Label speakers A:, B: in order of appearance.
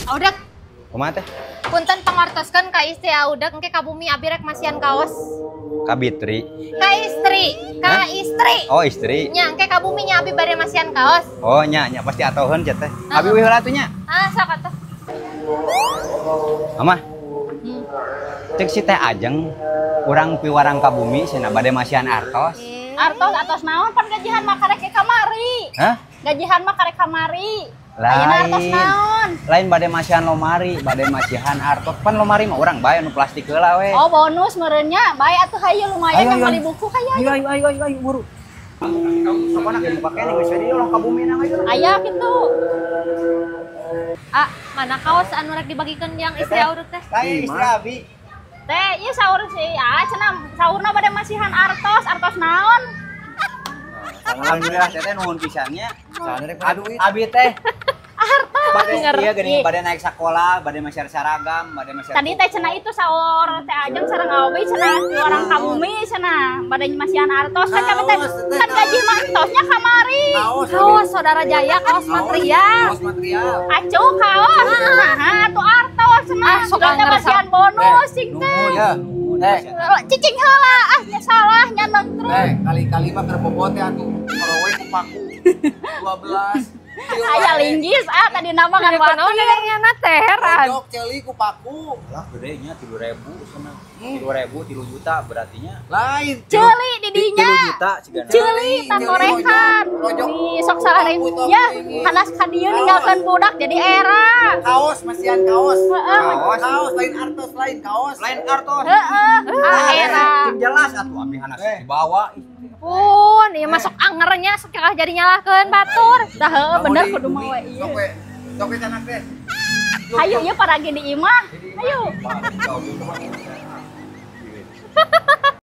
A: Audak.
B: Kumaha teh?
A: Punten pangartoskeun ka istri Audak engke ka bumi abi rek masihan kaos.
B: Ka Bitri.
A: Ka istri, ka
B: Hah?
A: istri.
B: Oh, istri.
A: Nya engke ka bumi nya abi bade masihan kaos.
B: Oh, nya nya pasti atoheun cia teh. Abi uih heula atuh nya.
A: Ah, sok atuh.
B: Mama. Cek si Teh Ajeng urang piwarang ka bumi cenah bade masihan artos.
C: Artos atos naon, pan gajihan mah karek kamari.
B: Hah?
C: Gajihan mah karek kamari. Ayeuna artos
B: Lain.
C: Naon?
B: Lain bade masihan lomari, bade masihan artos. Pan lomari mah urang bae nu plastik heula we.
C: Oh, bonus meureunnya. Bae atuh, hayu, lumayan
B: Ayo,
C: yang
B: ayo.
C: beli buku, hayu.
B: Ayo ayo ayo ayo, ayo buru. Sokona ge muka keneh geus jadi ulah ka bumi nang ayo.
C: Aya kitu.
A: Ah, mana kaos anu rek dibagikeun yang istri Audak teh?
B: Lain istri abi.
C: Teh, ieu saur sih. Ah, cenah saurna bade masihan artos, artos naon?
B: Alhamdulillah, teteh, nuhun pisan nya.
D: Sana rek
B: Abi,
D: duit.
B: abi teh bade iya geuning
C: Iya.
B: bade naik sekolah, bade masihan seragam, bade masihan
C: Tadi teh cenah itu saur Teh Ajeng sareng Aobi cenah orang ka bumi cenah bade masihan artos kan kami teh
D: Kaos, teh,
C: kan gaji mah entosnya kamari.
D: Kaos.
A: Kaos Saudara Jaya, kaos material.
D: Kaos material.
C: Acu kaos. Nah, atuh artos cenah.
A: Ah, sok
C: Sudah teh
A: anger,
C: masihan bonus cing teh.
D: Ya. Eh,
C: Cicing heula, ah nya salah nya terus.
D: eh, kali-kali mah keur bobo teh atuh. Korowe ku paku. 12.
C: Aya linggis ah tadi nama kan
A: Kunaon nanya teh heran.
D: Pojok ceuli ku paku.
B: Lah, gede nya 3000 cenah. 3000 3 juta berarti nya.
D: Lain.
C: Ceuli di dinya.
B: 3 juta cigana.
C: Ceuli takorekan.
D: Rojok.
C: Ih, sok salah deui.
D: Paku
C: Ya,
D: ini.
C: hanas ka dieu ninggalkeun budak jadi era.
D: Kaos, masihan kaos.
C: Heeh.
B: Kaos.
D: Kaos lain artos, lain kaos.
B: Lain artos.
C: Heeh, ah era.
B: Cing jelas atuh abi hanas
D: Eh.
B: dibawa.
A: Pun, ieu masuk angernya sok jadi nyalahkeun batur.
C: Dah heueuh bener kudu mah we ieu.
D: Sok we. Sok we canak teh.
C: Hayu ieu paragi di imah. Hayu.